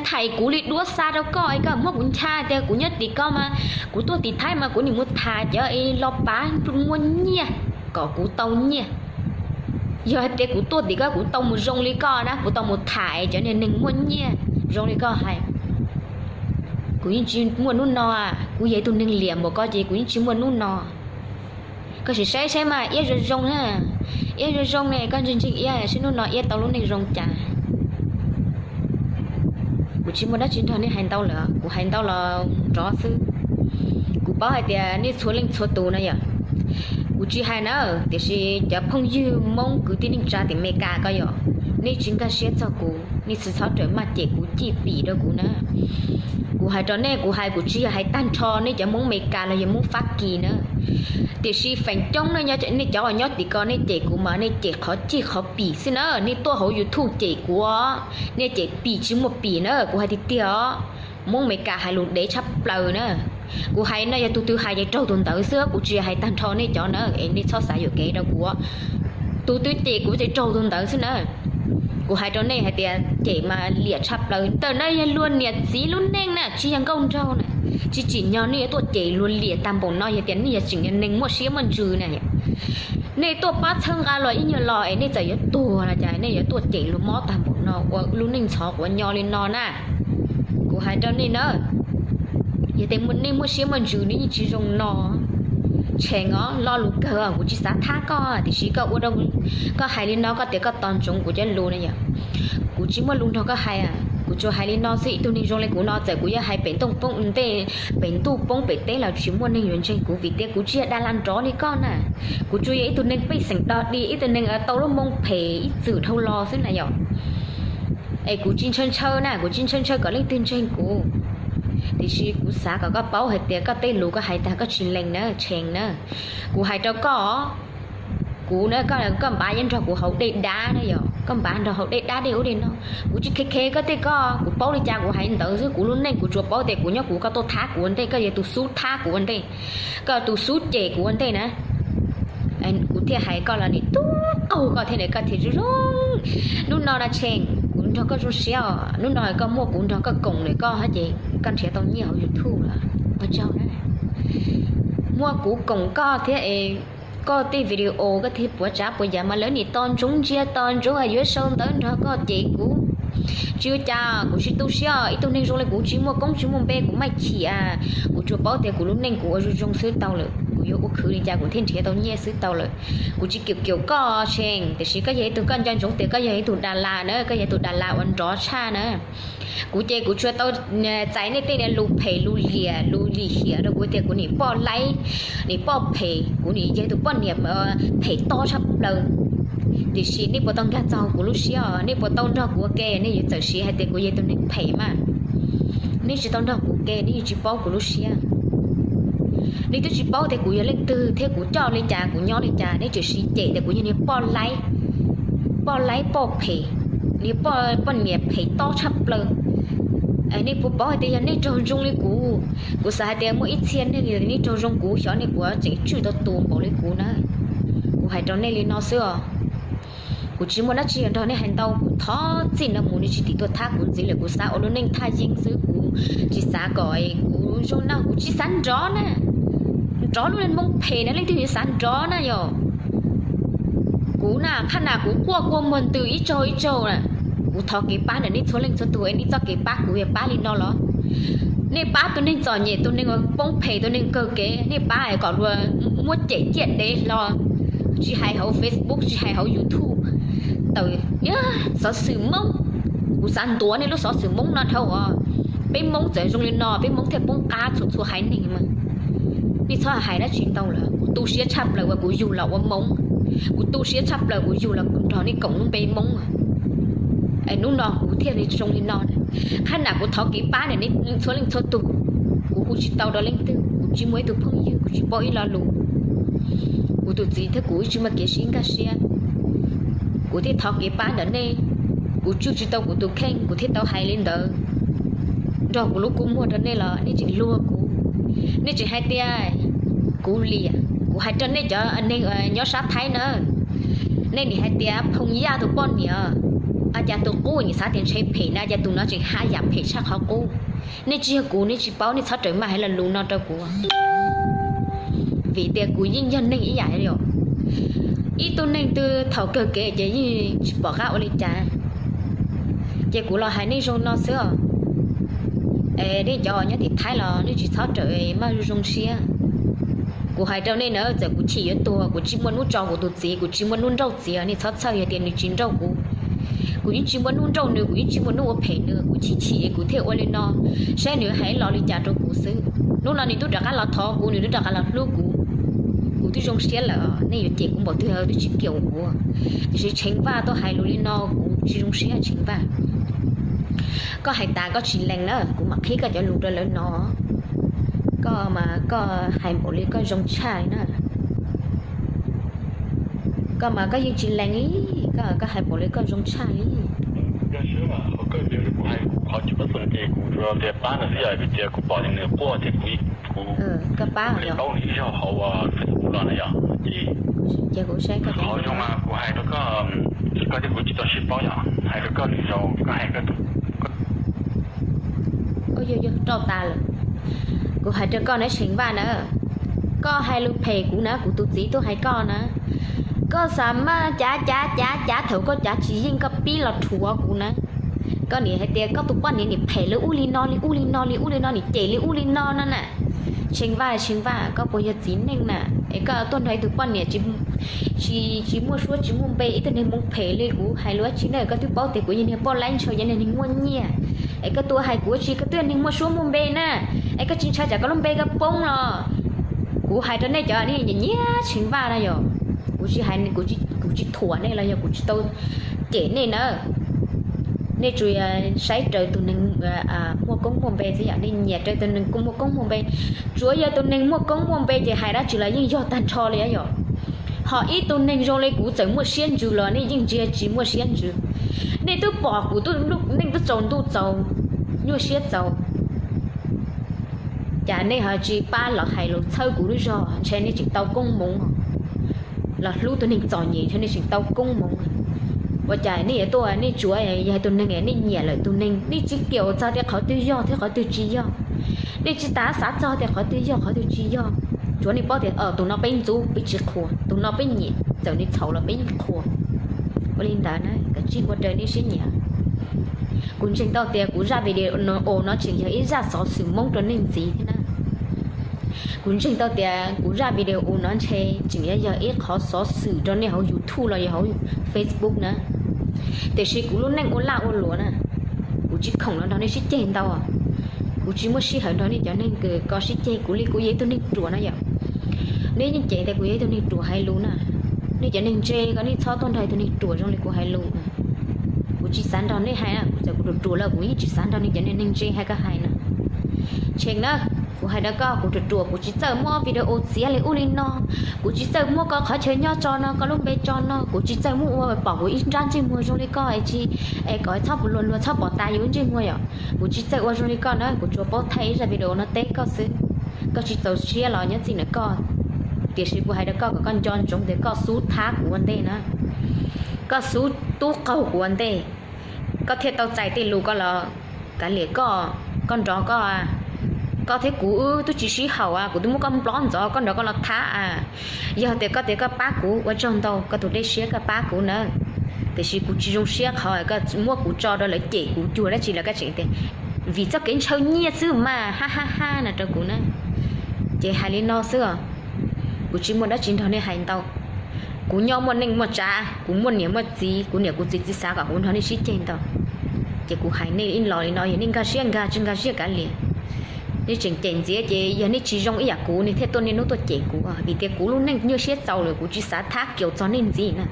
Thaij kuv li duab xa rau koj es koj muab kuv ncha tias kuv nyob tim ko mas, kuv tuaj tim Thaib mas kuv nim mus tham cov es los pav muaj nyiaj kom kuv tau nyiaj. Yog hais tias kuv tuaj tim koj kuv tau mus zoo li koj na, kuv tau mus tham cov niag neeg muaj nyiaj zoo li koj hais, kuv yeej tsis muaj hnub no. Kuv yog ib tug neeg liam npaum koj ces kuv yeej tsis muaj hnub no. Koj sim saib saib mas, iab zoo zoo na, iab zoo zoo ne, koj ntseeg ntseeg iab saib hnub no iab tau lub neej zoo cas. Kuv tsis muaj dab tsi nrog nej hais ntau lawm, kuv hais ntau los nrov xwb. Kuv paub hais tias nej txhua leej txhua tus no yom, kuv tsis hais na, tiam sis cov phooj ywg Hmoob kwv tij neej tsa tim Amelikas ko yom, nej tsis nkag siab txog kuv, nej tsis txhob rawm maj cem kuv cij pim rau kuv na. Kuv hais rau nej, kuv hais kuv tsis yog hais tag nrho nej cov Hmoob Amelikas los yog Hmoob Fab Kis na. Tiam sis feem coob nej cov uas nyob tim ko nej cem kuv mas nej cem qhov cij qhov pim xwb na, nej tuaj hauv YouTube cem kuv, nej cem pim tsis muaj pim na, kuv hais tiag tiag os. Hmoob Amelikas hais lus dev tshaj plaws na. Kuv hais no yog tus twg hais ces raug tus ntawd xwb, kuv tsis hais tag nrho nej cov na, es nej txhob xav yuam kev rau kuv. Tus twg cem kuv ces raug tus ntawd xwb na. Kuv hais rau nej hais tias cem mas liam tshaj plaws, ntawm no yog luag niam txiv lub neej na, tsis yog nkauj nraug na. Tsis tsim nyog nej yuav tuaj cem luag liam tag npaum no, yog tias nej yog tseem yog neeg muaj siab muaj ntsws na, nej tuaj pab txhawb nqa los ib nyuag los es nej txawm yuav tuag los cas nej yuav tuaj cem luag mob tag npaum no ua lub neej ntxhov quav nyo li no na. Kuv hais rau nej na, yog tias nej muaj siab muaj ntsws nej yeej tsis zoo no. Tseem os, lo lus kawg, kuv tsis xav thab koj, tiam sis koj ua rau koj hais li no koj tias koj tos ntsoov kuv cov lus na yom. Kuv tsis muaj lus nrog koj hais, kuv tsuas hais li no xwb. Ib tug neeg zoo li kuv no txawm kuv yuav hais pem ntuj poob ntej, pem ntuj poob pem teb los tsis muaj neeg yuav ntseeg kuv, vim tias kuv tsis yog das las nrov li koj na. Kuv tsuas yog ib tug neeg pej xeem dog dig, ib tug neeg tau lub moo phem ib txwm dhau los xwb na yom. Es kuv tsis ntshaw ntshaw na, kuv tsis ntshaw ntshaw kom leej twg ntseeg kuv. Tiam sis kuv xav kom koj paub hais tias koj tej lus koj hais tag koj tsis lees na, Tseem na. Kuv hais rau koj, kuv na, koj npav yeej nrog kuv haus dej dab na yom, koj npav nrog haus dej dab dej ub dej no. Kuv tsis khe khe koj tej, koj, kuv paub li cas kuv hais ntawd xwb. Kuv lub neej kuv tsuas paub tias kuv nyob kuv, koj tuaj thab kuv ua ntej, koj yog tus xub thab kuv ua ntej, koj yog tus xub cem kuv ua ntej na. Kuv thiaj hais koj los nim tub qaug koj thiab, koj thiaj zoo zoo. Hnub no na Tseem, kuv nrog koj zoo siab os, hnub no koj muaj kuv nrog koj koom lawm koj ces koj nrhiav tau nyiaj hauv YouTube los ua tsaug na. Muaj kuv koom koj thiab es koj tej video koj thiaj puas tsav puas yam mas lawv nim tos ntsoov ntsia tos ntsoov yuav sau ntawv nrog koj cem kuv. Tsis ua cas, kuv tsis tu siab, ib tug neeg zoo li kuv tsis muaj koob tsis muaj npe kuv maj chim. Kuv tsuas paub tias kuv lub neej kuv ua zoo zoo xwb tau lawm, kuv yuav ua khwv li cas kuv thiaj nrhiav tau nyiaj xwb tau lawm. Kuv tsis kiam kiam koj Tseem, tiam sis koj yog ib tug, koj nco ntsoov tias koj yog ib tug das las na, koj yog tus das las uas nrov tshaj na. Kuv ces kuv tsuas tau txais nej tej lus phem lus liam lus lim hiam rau kuv tias kuv nim poj laib, nim poj phem, kuv nim yog tus poj niam phem tob tshaj plaws. Tiam sis nej puas tau nkag txog kuv lub siab os? Nej puas tau nrog kuv ua ke? Nej yuav txawm siv hais tias kuv yog tus neeg phem mas nej tsis tau nrog kuv ua ke, nej yeej tsis paub kuv lub siab. Nej twb tsis paub tias kuv yog leej twg thiab kuv coj li cas kuv nyob li cas, nej tsuas siv cem tias kuv yog niag poj laib, poj laib poj phem, niag poj niam phem tob tshaj plaws. Nej puas paub hais tias yog nej raug zoo li kuv, kuv xav hais tias muaj ib txhia neeg yog nej raug zoo kuv xyov nej puas tseem tswj tau tus npaum li kuv na. Kuv hais rau nej li no xwb os. Kuv tsis muaj dab tsi nrog nej hais ntau, kuv thov txim no mus nej tsis tim tuaj thab kuv ntxiv lawm, kuv xav ua lub neej thaj yeeb xwb, kuv tsis xav kom kuv zoo no, kuv tsis xav nrov na. Nrov lub neej moo phem na, leej twg yuav xav nrov na yom? Kuv na, qhab nas kuv quaj kua muag ntws ib tsaug ib tsaug na. Kuv thov kev pab ntawm nej txhua leej txhua tus es nej txoj kev pab kuv yog pab li no los? Nej pab tus neeg txom nyem, tus neeg uas poob phem, tus neeg kawg kev, nej pab kom luag muab cem ciaj dev hlo, tsis hais hauv Facebook tsis hais hauv YouTube. Tawm xov xwm Hmoob, kuv xav ntuav nej lub xov xwm Hmoob no dhau os. Peb Hmoob txawm zoo li no peb Hmoob thiaj poob qab txhua txhua haiv neeg mas. Nej txhob hais dab tsi ntau lawm, kuv tu siab tshaj plaws uas kuv yug los ua Hmoob, kuv tu siab tshaj plaws kuv yug los kuv nrog nej koom lub npe Hmoob. Es hnub no kuv thiaj li zoo li no. Qhab nas kuv thov kev pab ntawm nej txhua leej txhua tus, kuv hu tsis tau rau leej twg, kuv tsis muaj ib tug phooj ywg, kuv tsis paub ib lo lus. Kuv tus txiv thiab kuv tsis muaj kev sib nkag siab. Kuv thiaj thov kev pab ntawm nej, kuv tswj tsis tau kuv tus kheej kuv thiaj tau hais li ntawd. Nrog kuv lub kua muag rau nej los nej tseem luag kuv, nej tseem hais tias kuv liam. Kuv hais rau nej cov neeg nyob sab Thaib na, nej nim hais tias Phoom Yaj tus poj niam, Ua cas tus qub nim xav tias ntshe phem na, ua cas tus no tseem haj yam phem tshaj qhov qub? Nej tsis yog kuv nej tsis paub, nej txhob rawm maj hais lo lus no rau kuv. Vim tias kuv yeej yog neeg ib yam li os. Ib tug neeg twg thaum kawg kev ces yeej tsis pom qab ua li cas. Ces kuv los hais nej zoo no xwb os. Es nej cov nyob tim Thaib los nej tsis txhob rawm maj zoo siab. Kuv hais rau nej na, txawm kuv chim yuav tuag kuv tsis muaj hnub tso kuv tus txiv, kuv tsis muaj hnub nrauj txiv, nej txhob txhawj yog tias nws tsis nrauj kuv. Kuv yeej tsis muaj hnub nrauj nws, kuv yeej tsis muaj hnub ua phem nws, kuv chim chim kuv thiaj ua li no, saib nws hais los li cas rau kuv xwb. Hnub no nws twb rov qab los thov kuv, nws twb rov qab los hlub kuv, kuv twb zoo siab lawm, nej yuav cem kuv npaum twg twb tsis kiam kuv. Tiam sis Tsheej Vaj tuaj hais lus li no kuv tsis zoo siab Tsheej Vaj. Koj hais tas koj tsis lees na, kuv mam qhib koj cov lus rau lawv no. Koj mas koj hais npaum li koj zoo tshaj li na. Koj mas koj yeej tsis lees li, koj, koj hais npaum li koj zoo tshaj li. Qhov kuv pab nws xwb yog vim tias kuv pom nws quaj thiab kuv, kuv, koj pab nws ib zaug hauv Facebook los na yom. Ces kuv saib koj, qhov zoo mas kuv hais rau koj, koj thiab kuv tsis tau sib paub yom, hais rau koj lwm zaus koj hais koj tus, yog rau tas lawm. Kuv hais rau koj na Tsheej Vaj na, koj hais lus phem kuv na, kuv tus txiv tuaj hais koj na, koj xav maj cav cav cav cav thaum koj cav tsis yeej koj pib los rhuav kuv na. Koj nim hais tias koj tus poj niam nim phem li ub li no li ub li no li ub li no, nim cem li ub li no no na. Tsheej Vaj, Tsheej Vaj, koj puas yog txiv neej na? Es koj tuaj nrog ib tug poj niam tsis, tsis muaj suab tsis muaj npe, ib tug neeg hmoov phem li kuv hais lus dab tsi na? Koj twb paub tias kuv yog niag poj laib ntshaw, yog niag neeg muaj nyiaj, es koj tuaj hais kuv dab tsi? Koj twb yog neeg muaj suab muaj npe na, es koj tsis ntshai tsam koj lub npe koj poob los? Kuv hais rau nej cov nej nyiam nyiam Tsheej Vaj no yog, kuv tsis hais, kuv tsis thuam nej los yog kuv tsis tau cem nej na. Nej tsuas saib raws tus neeg muaj koob muaj npe xwb yom, nej nyiam raws tus neeg muaj koob muaj npe. Tsuav yog tus neeg muaj koob muaj npe ces hais dab tsi los yeej yog tag nrho li yom. Ho ib tug neeg zoo li kuv txawm muaj siab ntsws los nej yeej ntsia tsis muaj siab ntsws. Nej twb pom kuv, nej twb tsaus ntuj txaus, nyuaj siab txaus, cas nej ho tsis pab los hais lus txhawb kuv lub zog, ntshe nej tseem tau koob hmoov. Los hlub tus neeg txom nyem ntshe nej tseem tau koob hmoov. Ua cas nej yuav tuaj, nej tsuav yog tus neeg nej nyiam lawm tus neeg, nej tsis kiam txog tias qhov twg yog thiab qhov twg tsis yog. Nej tsis tas xav txog tias qhov twg yog qhov twg tsis yog. Tsuav nej paub tias tus no peb ntxub peb tsis qhuas, tus no peb nyiam txawm nws txhaum los peb yeej qhuas. Ua li ntawd na, kav tsij ua raws nej siab nyiam. Kuv ntseeg tau tias kuv zaj video no tseem yog ib zaj xov xwm Hmoob rau nej ntxiv thiab na. Kuv ntseeg tau tias kuv zaj video no ntshe tseem yog ib qhov xov xwm rau nej hauv YouTube los yog hauv Facebook na. Tiam sis kuv lub neej ua laj ua luam na, kuv tsis khoom los nrog nej sib ceg ntau. Kuv tsis muaj sij hawm nrog nej cov neeg ko sib ceg, kuv li kuv yog ib tug neeg ruam no yom. Nej yeej cem tias kuv yog ib tug neeg ruam hais lus na. Nej cov neeg ntse ko nej txhob tuaj nrog ib tug neeg ruam zoo li kuv hais lus. Kuv tsis xav nrog nej hais na, kuv txawm kuv ruam ruam los kuv yeej tsis xav nrog nej cov neeg ntse hais ko hais na. Tsheej na, kuv hais rau koj, kuv ruam ruam kuv tsis txawj muab video txiav li ub li no. Kuv tsis txawj muab koj qhov chaw nyob tso no, koj lub npe tso no, kuv tsis txawj muab ua pom kuv ib nrab ntsej muag zoo li koj es tsis, es kom txhob luag luag txhob pom tas yus ntsej muag yom. Kuv tsis txawj ua zoo li koj na, kuv tsuas paub thaij ib zaj video no teb koj xwb. Koj tsis txaus siab los nyob txij ntawm koj, tiam sis kuv hais rau koj kom koj nco ntsoov tias koj xub thab kuv ua ntej na, koj xub tub qaug kuv ua ntej, koj thiaj tau txais tej lus ko los kav liam koj, koj nrov koj. Koj thiab kuv wb twb tsis sib haum, kuv twb muab koj nplob ntxov koj nrov koj los thab a. Yog tias koj tias koj pab kuv ua tsaug ntau, koj tus dej siab koj pab kuv nawb. Tiam sis kuv tsis zoo siab qhov koj muab kuv tso rau lawv cem kuv cuag dab tsi los koj tseem tias vim txoj kev ntshaw nyiaj xwb mas ha ha ha no rau kuv na. Ces hais li no xwb os, kuv tsis muaj dab tsi nrog nej hais ntau. Kuv nyob muaj neej muaj tsav, kuv muaj niam muaj txiv, kuv niam kuv txiv tsis xav kom kuv nrog nej sib ceg ntau. Ces kuv hais nej ib los li no, yog nej nkag siab nkag, tsis nkag siab kav liam. Nej tseem cem ntxiv ces yog nej tsis zoo ib yam kuv nej thiaj tuaj niaj hnub tuaj cem kuv, vim tias kuv lub neej nyuaj siab txaus lawm, kuv tsis xav thab kiaus txog nej ntxiv na.